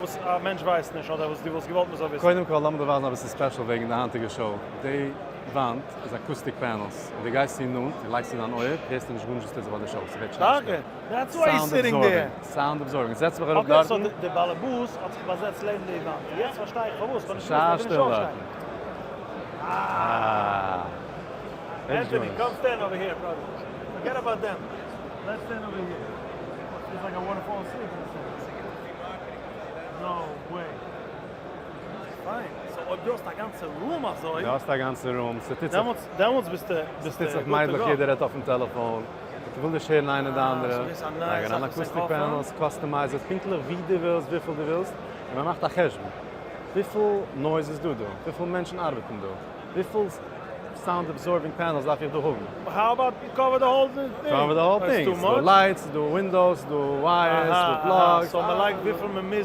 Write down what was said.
וואס א מענטש ווייסט נישט אדער וואס דו וואלסט געוואלט מ'זאל וויסן? קודם כל לאמיר דיר ווייזן אביסל special וועגן די היינטיגע show. די וואנט איז acoustic panels, און דו גייסט צו נאנט, דו לייגסט אין דיין אויער, הערסטו נישט גארנישט וואס טוט זיך ביי די show, ס'ווערט שא שטיל. That's why he's sitting there. Sound absorbing. זעץ מיך אראפ דארטן. Okay, so די באלעבאס האט זיך באזעצט לעבן די וואנט. יעצט פארשטיי איך פארוואס, ווייל נישט געוואוסט אז ער וויל נישט אויפשטיין. אה. Anthony, come stand over here, brother. Forget about them. Let's stand over here. It's like I wanna fall asleep. No way. פיין. So אויב דו האסט א גאנצע room אזוי. דו האסט א גאנצע room. ס'טוט זיך. דעמאלטס ביסטו ס'טוט זיך מיידלעך יעדער רעדט אויפן טעלעפאן. איך וויל נישט הערן איינער די אנדערע. לייגן אן acoustic panels, customize עס פונקטליך ווי דו ווילסט, וויפיל דו ווילסט, און מען מאכט א חשבון. וויפיל noise איז דא דא? וויפיל מענטשן ארבעטן דא? וויפיל sound absorbing panels דארף איך דא האבן? How about cover the whole thing? Cover the whole thing. ס'דא lights, ס'דא windows, ס'דא wires, ס'דא plugs. So מען לייגט וויפיל מען מוז.